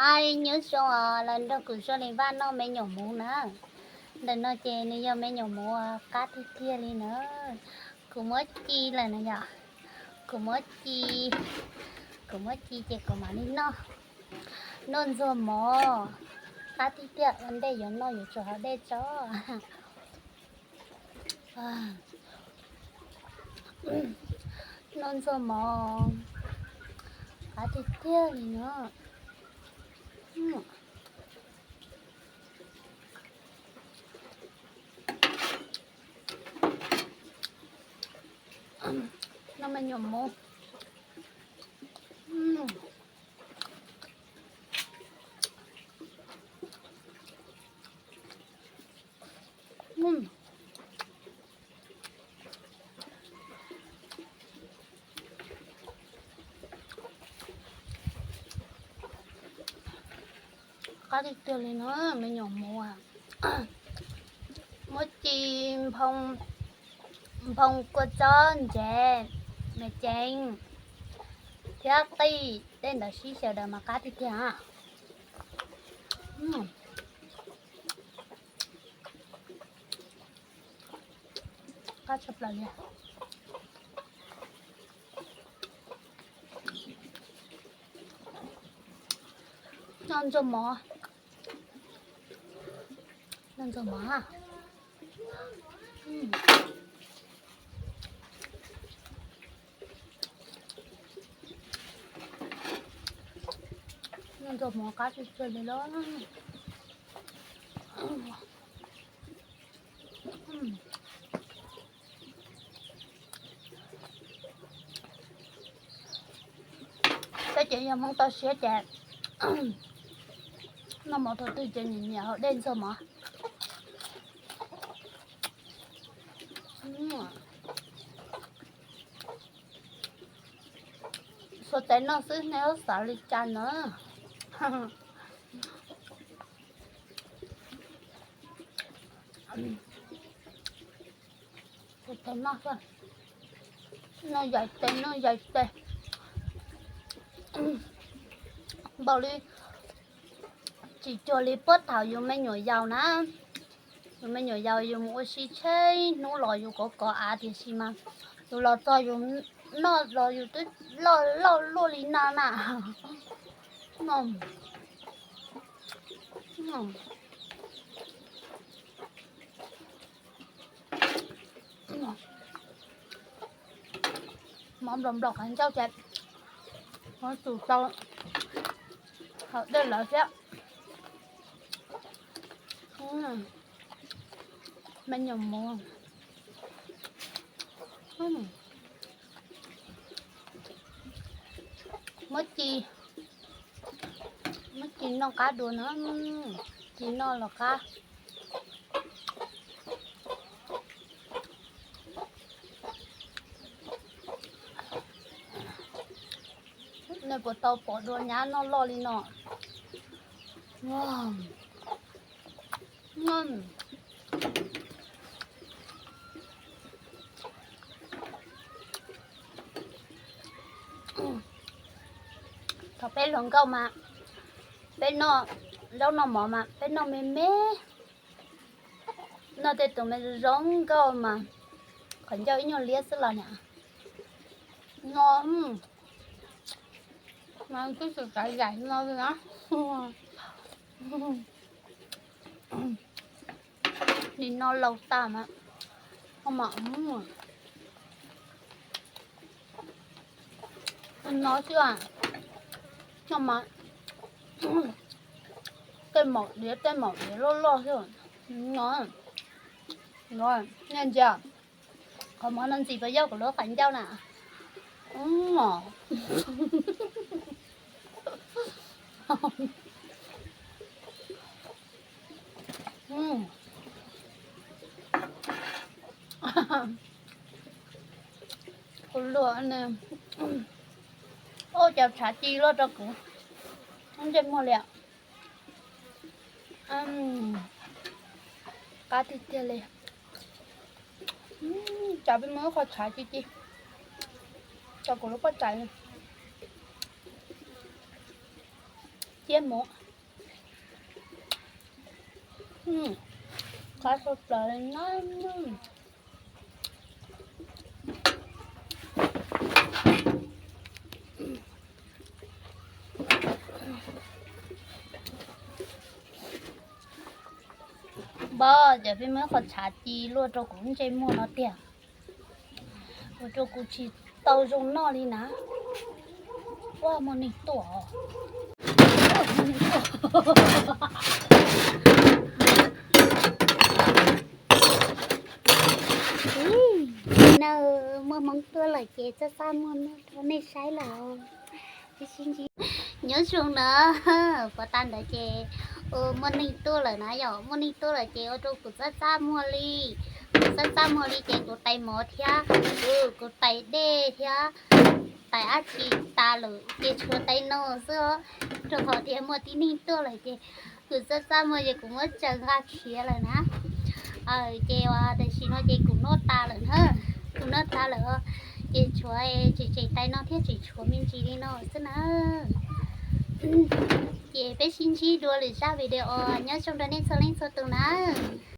Hais nyob zoo os, los nrog kuv Zuag Lis Vaj noj me nyuam muv na. Ntawm no ces nws yog me nyuam muv qab tiag tiag li na. Kuv muab ci lawm na yom. Kuv muab ci, kuv muab ci ces kuv mam li noj. Noj ntxuag mov, qab tiag tiag, ua ntej yuav noj yuav tsum haus dej tso. Noj ntxuag mov, qab tiag tiag li no. Noj me nyuam mov. Qab tiag tiag li no, me nyuam mov. Muab ci, nphoo, kua txob, ntsev, me ceev thiab qij, tej ntawd sib xyaw daws mas qab tiag tiag. Qab tshaj plaws li. Noj ntxuag mov, noj ntxuag mov. Noj ntxuag mov qab tiag tiag li los. Peb ces yog Hmoob toj siab ces noj mov thaum twg ces nyiam nyiam haus dej ntxuag mov. Xuas tes noj xwb nej xav li cas na. Xuas tes noj xwb, noj yaim tes noj yaim tes. Npaum li tsis cuag li puag thaum yus me nyuam yaus na. Yus me nyuam yaus yus mus ua si tsheb hnub los yus kov kov av tiam sis mas yus los txog yus noj los yus twb loj loj luaj li no na. Mov nplaum nplaum qhov ncauj ces mov tus tau haus dej lawm thiab. Me nyuam mov, muab ci, muab ci noj qab dua na, ci noj los qab. Nej puas tau pom dua nyab noj loj li no? Thaum peb hluas nkauj mas peb noj zaub noj mov mas peb noj me me, noj tej tus me zoo nkauj mas qhov ncauj ib nyuag liab xwb los niam no. Mas twb tsis kav yaim no li na. Nim no laus tas mas, no xwb, no mas tej maum diav tej maum diav loj loj xwb. No, no, nej ntsia, qhov mov no ntxim puas yog kuv lub qhov ncauj na. Kuv luag, ua cas tshav ci luaj rau kuv ntsej muag li. Qab tiag tiag li. Cas peb muaj ib qho tshav ci ci rau kuv lub pob tsaig. Tiab mov, qab tshaj plaws li na. Npawg, ces peb muab qhov tshav ci luaj rau kuv ntsej muag no tiag, ua rau kuv tsis tau zoo noj li na. Ua, muaj neeg tuaj. Ib, no muaj hmoob tuaj lawm ces txaj txaj muag no rau nej saib lawm. Nyob zoo na, puas tas ntawd ces muaj neeg tuaj lawm na yom, muaj neeg tuaj lawm ces ua rau kuv txaj txaj muag li. Kuv txaj txaj muag li ces kuv tais mov thiab, kuv tais dej thiab, tais dab tsi tas lawm ces tshuav tais no xwb, rau qhov tias muaj tib neeg tuaj lawm ces kuv txaj txaj muag ces kuv muab tsaws nqa khiav lawm na. Ces tam sim no ces kuv noj tas lawm na, kuv noj tas lawm, ces tshuav tseem tseem tais no thiab, tseem tshuav me ntsis li no xwb na. Ces peb sib ntsib dua lwm zaj video, nyob zoo rau nej txhua leej txhua tus na.